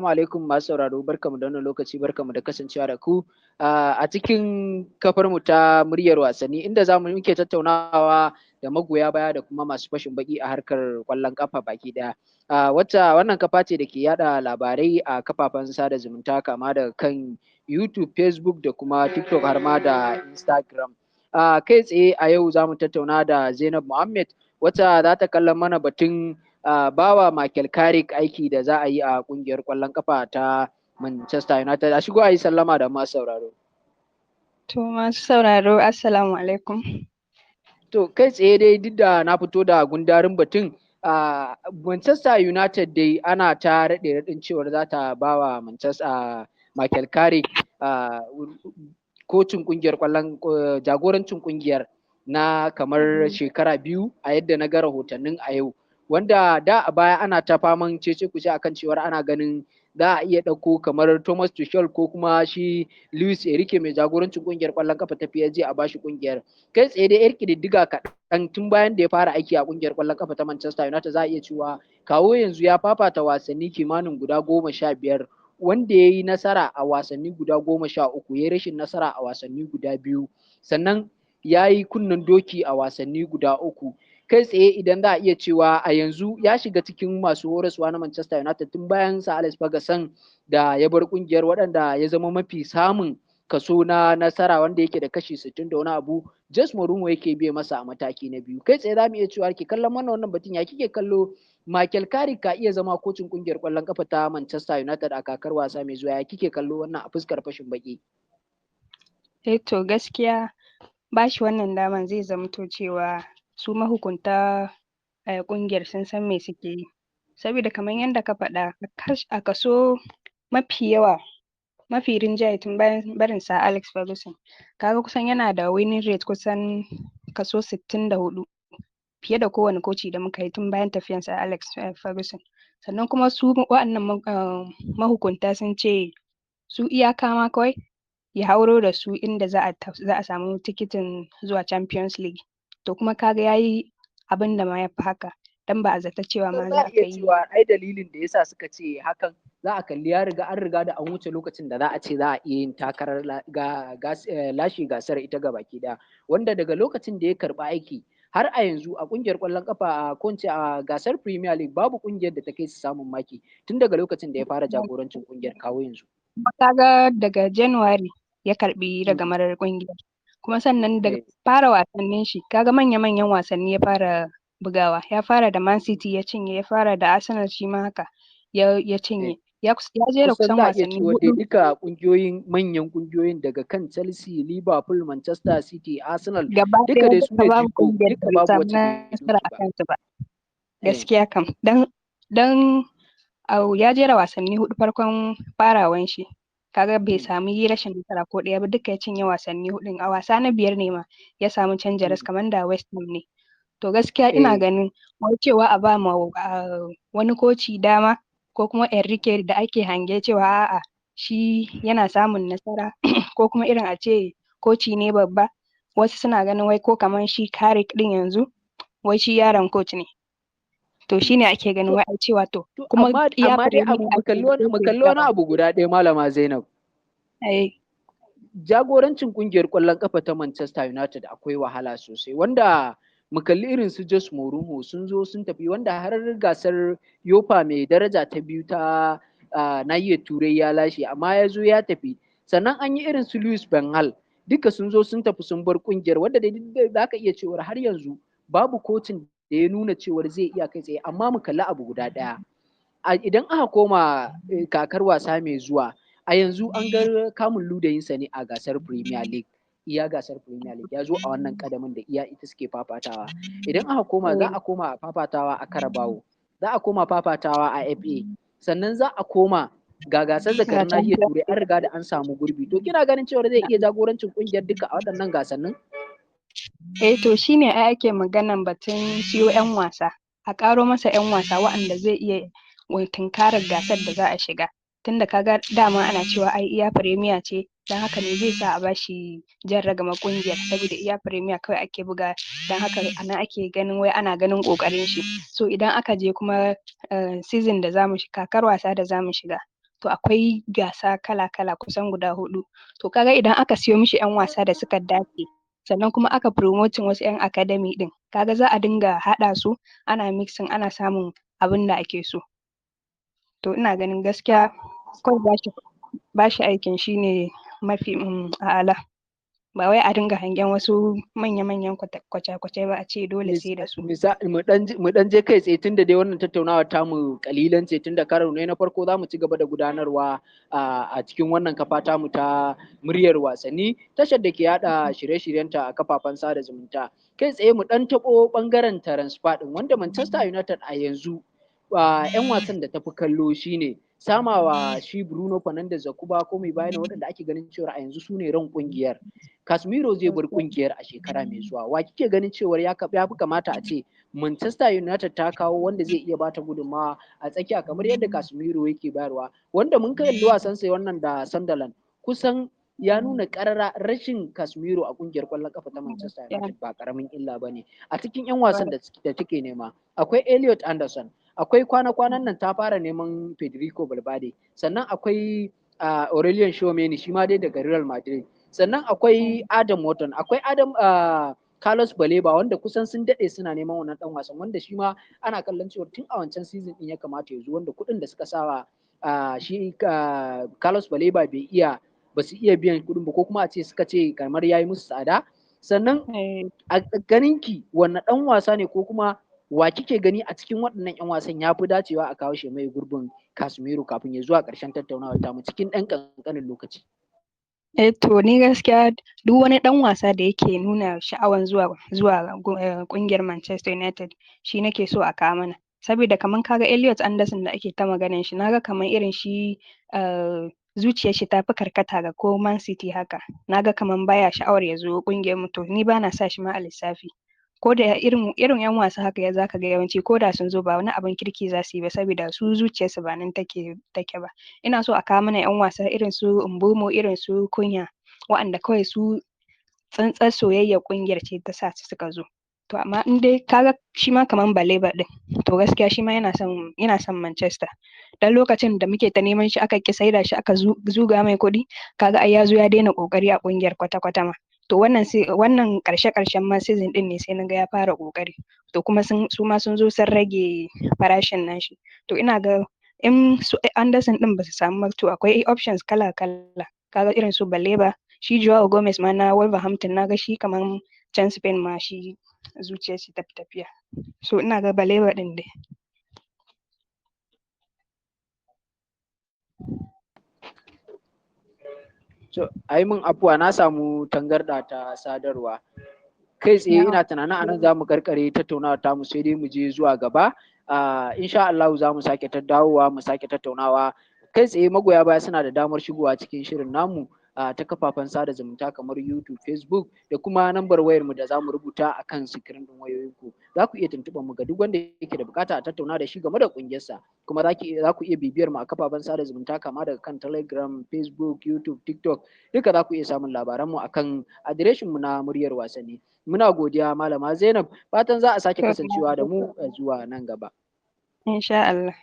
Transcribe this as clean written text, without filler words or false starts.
Alaikum masu sauraro, barkamu da wannan lokaci, barkamu da kasancewa da ku a cikin kafar mu ta Muryar Wasanni, inda za mu muke tattaunawa da magoya baya da kuma masu fashin baki a harkar kwallon kafa baki daya. Wacce wannan kafa ce da ke yada labarai a kafafen sada zumunta kama daga kan YouTube, Facebook da kuma TikTok har ma da Instagram. Kai tsaye a yau za mu tattauna da Zainab Muhammad, wacce za ta kallon mana batun bawa Michael Carrick aiki da za a yi a kungiyar kwallon kafa ta Manchester United. A shigo a yi sallama da masu sauraro. To, masu sauraro, assalamu alaikum. To, kai tsaye dai, duk da na fito da gundarin batun, Manchester United dai ana ta raɗe raɗin cewar za ta bawa Manchester Michael Carrick kocin kungiyar kwallon, jagorancin kungiyar na kamar shekara 2, a yadda na ga rahotannin a yau. Wanda da a baya ana ta faman cece kuce akan cewar ana ganin za a iya ɗauko kamar Thomas Tuchel ko kuma shi Luis Enrique mai jagorancin kungiyar ƙwallon kafa ta PSG a bashi kungiyar. Kai tsaye dai, yar ƙididdiga kaɗan tun bayan da ya fara aiki a kungiyar ƙwallon kafa ta Manchester United, za a iya cewa kawo yanzu ya fafata wasanni kimanin guda 15, wanda ya yi nasara a wasanni guda 13, ya yi rashin nasara a wasanni guda biyu, sannan ya yi kunnen doki a wasanni guda uku. Kai tsaye idan za a iya cewa a yanzu ya shiga cikin masu horaswa na Manchester United tun bayan Sir Alex Ferguson da ya bar kungiyar, waɗanda ya zama mafi samun kaso na nasara, wanda yake da kashi 60 da wani abu. Jose Mourinho yake biye masa a mataki na biyu. Kai tsaye za mu iya cewa ke kallon mana wannan batun, ya kike kallo Michael Carrick ka iya zama kocin kungiyar kwallon kafa ta Manchester United a kakar wasa mai zuwa? Ya kike kallo wannan a fuskar fashin baki? Eh to, gaskiya bashi wannan daman zai zamto cewa su mahukunta kungiyar sun san me suke yi, saboda kamar yadda ka faɗa, a kaso mafi yawa, mafi rinjaye, tun bayan barin Sir Alex Ferguson, kaga kusan yana da winning rate kusan kaso 64, fiye da kowane koci da muka yi tun bayan tafiyan Sir Alex Ferguson. Sannan kuma su wa'annan mahukunta sun ce su iyaka ma kawai ya hauro da su inda za a samu tikitin zuwa Champions League. To, kuma kaga yayi abin da ma ya fi haka, dan ba a zata cewa ma za a kai cewa ai dalilin da yasa suka ce hakan, za a kalli ya riga an riga da an wuce lokacin da za a ce za a iya yin takarar lashe gasar ita ga baki daya, wanda daga lokacin da ya karba aiki har a yanzu a kungiyar kwallon kafa a ko a gasar Premier League, babu kungiyar da ta kai su samun maki tun daga lokacin da ya fara jagorancin kungiyar kawo yanzu. Kaga daga January ya karbi ragamar kungiyar, kuma sannan daga fara wasannin shi, kaga manya-manyan wasanni ya fara bugawa. Ya fara da Man City ya cinye, ya fara da Arsenal shi ma haka ya cinye, ya jera kusan wasanni hudu. Duka kungiyoyin, manyan kungiyoyin, daga kan Chelsea, Liverpool, Manchester City, Arsenal, duka dai su ne jigo, duka babu wacce nasara a kansu ba gaskiya kam. Dan ya jera wasanni hudu farkon farawan shi, kaga bai samu yi rashin nasara ko ɗaya ba, duka ya cinye wasanni hudun. A wasa na biyar ne ma ya samu canja ras, kamar da West Ham ne. To, gaskiya ina ganin wai cewa a ba ma wani koci dama, ko kuma Enrique da ake hange cewa a'a, shi yana samun nasara, ko kuma irin a ce koci ne babba, wasu suna ganin wai ko kamar shi Carrick din yanzu wai shi yaron coach ne. To, shine ake ganin wai ai cewa to kuma amma dai abu mu kalli wani abu guda ɗaya, Malama Zainab. Jagorancin kungiyar ƙwallon kafa ta Manchester United akwai wahala sosai, wanda mu kalli irin su Jose Mourinho sun zo sun tafi, wanda har gasar UEFA mai daraja ta biyu ta nahiyar Turai ya lashe, amma ya zo ya tafi. Sannan an yi irin su Louis van Gaal, duka sun zo sun tafi sun bar kungiyar, wanda dai za ka iya cewar har yanzu babu kocin da ya nuna cewar zai iya kai tsaye. Amma mu kalli abu guda ɗaya, idan aka koma kakar wasa mai zuwa, a yanzu an ga kamun ludayinsa ne a gasar Premier League, iya gasar Premier League ya zo a wannan kadamin da iya ita suke fafatawa. Idan aka koma, za a koma fafatawa a Carabao, za a koma fafatawa a FA, sannan za a koma ga gasar zakarin nahiyar Turai, an riga da an samu gurbi. To, kina ganin cewa zai iya jagorancin kungiyar duka a waɗannan gasannin? Eh to, shine ai ake maganan batun siyo 'yan wasa, a ƙaro masa 'yan wasa waɗanda zai iya tunkarar gasar da za a shiga, tunda kaga dama ana cewa ai iya Premier ce. Don haka ne zai sa a bashi jan ragamar ƙungiyar, saboda iya Premier kawai ake buga, don haka anan ake ganin wai ana ganin ƙoƙarin shi. So idan aka je kuma season da zamu kakar wasa da zamu shiga. To akwai gasa kala-kala kusan guda huɗu. To kaga idan aka siyo mishi 'yan wasa da suka dace, sannan kuma aka promoting wasu 'yan academy ɗin, kaga za a dinga haɗa su ana mixing, ana samun abin da ake so. To ina ganin gaskiya kawai bashi aikin shine mafi a'ala. Ba wai a dinga hangen wasu manya-manyan kwace-kwace ba, a ce dole sai da su. Mu dan je kai tsaye, tunda dai wannan tattaunawa tamu kalilan ce, tunda karo ne na farko za mu ci gaba da gudanarwa a cikin wannan kafa tamu ta Muryar Wasanni, tashar da ke yada shirye-shiryenta a kafafen sada zumunta. Kai tsaye mu dan tabo bangaren transfer din, wanda Manchester United a yanzu 'yan wasan da tafi kallo shine samawa shi Bruno Fernandes da Kuba ko mai bayan, waɗanda ake ganin cewa a yanzu su ne ran kungiyar. Casemiro zai bar kungiyar a shekara mai zuwa. Wa kike ganin cewar ya fi kamata a ce Manchester United ta kawo, wanda zai iya bata gudunmawa a tsakiya kamar yadda Casemiro yake bayarwa? Wanda mun kalli wasan sai wannan da Sunderland, kusan ya nuna karara rashin Casemiro a kungiyar kwallon kafa ta Manchester United ba karamin illa bane. A cikin 'yan wasan da take nema akwai Elliot Anderson, akwai kwana-kwanan nan ta fara neman Federico Valverde, sannan akwai Aurelien Tchouameni, shi ma dai daga Real Madrid, sannan akwai Adam Wharton, akwai Adam Carlos Baleba, wanda kusan sun daɗe suna neman wannan ɗan wasan, wanda shi ma ana kallon cewa tun a wancan season ɗin ya kamata ya zo, wanda kuɗin da suka sawa shi Carlos Baleba bai iya ba su iya biyan kuɗin ba, ko kuma a ce suka ce kamar yayi musu tsada. Sannan a ganinki, wanne ɗan wasa ne ko kuma wa kike gani a cikin waɗannan 'yan wasan ya fi dacewa a kawo shi mai gurbin Casemiro kafin ya zuwa ƙarshen tattaunawar tamu cikin ɗan ƙanƙanin lokaci? Eh, to ni gaskiya duk wani ɗan wasa da yake nuna sha'awan zuwa ƙungiyar Manchester United shi nake so a kawo mana. Saboda kaman kaga Elliot Anderson da ake ta maganan shi, naga kaman irin shi zuciyar shi ta fi karkata ga ko Man City haka. Naga kaman baya sha'awar ya zo ƙungiyar mu, to ni bana sa shi ma a lissafi. Ko da irin 'yan wasa haka ya zaka ga yawanci ko da sun zo ba wani abin kirki za su yi ba, saboda su zuciyarsu ba nan take ba. Ina so a kawo mana 'yan wasa irin su Mbeumo, irin su Cunha, waɗanda kawai su tsantsar soyayyar ƙungiyar ce ta sa su suka zo. To amma in dai kaga shi ma kaman Baleba ɗin, to gaskiya shi ma yana son Manchester. Dan lokacin da muke ta neman shi aka ƙi saida shi, aka zuga mai kuɗi, kaga ai ya zo ya daina ƙoƙari a ƙungiyar kwata-kwata ma. To wannan sai wannan ƙarshe-ƙarshen ma season ɗin ne sai naga ya fara ƙoƙari. To kuma su ma sun zo sun rage farashin nashi. To ina ga in su Anderson ɗin ba su samu ba, to akwai options kala-kala. Kaga irin su Baleba, shi Joao Gomez ma na Wolverhampton, naga shi kaman can Spain ma shi zuciyar shi ta fi tafiya. So ina ga Baleba ɗin dai. So, ai min afuwa, na samu tangarɗa ta sadarwa. Kai tsaye ina tunanin anan za mu karkare tattaunawa tamu, sai dai mu je zuwa gaba. Insha Allah za mu sake ta dawowa mu sake tattaunawa. Kai tsaye magoya baya suna da damar shigowa cikin shirin namu ta kafafen sada zumunta kamar YouTube, Facebook da kuma nambar wayar mu da za mu rubuta a kan sikirin ɗin wayoyinku. Za ku iya tuntuɓar mu ga duk wanda yake da bukata a tattauna da shi game da ƙungiyarsa. Kuma za ku iya bibiyar mu a kafafen sada zumunta kama daga kan Telegram, Facebook, YouTube, TikTok. Duka za ku iya samun labaran mu akan adireshin mu na Muryar Wasanni. Muna godiya, Malama Zainab, fatan za a sake kasancewa da mu zuwa nan gaba. Insha Allah.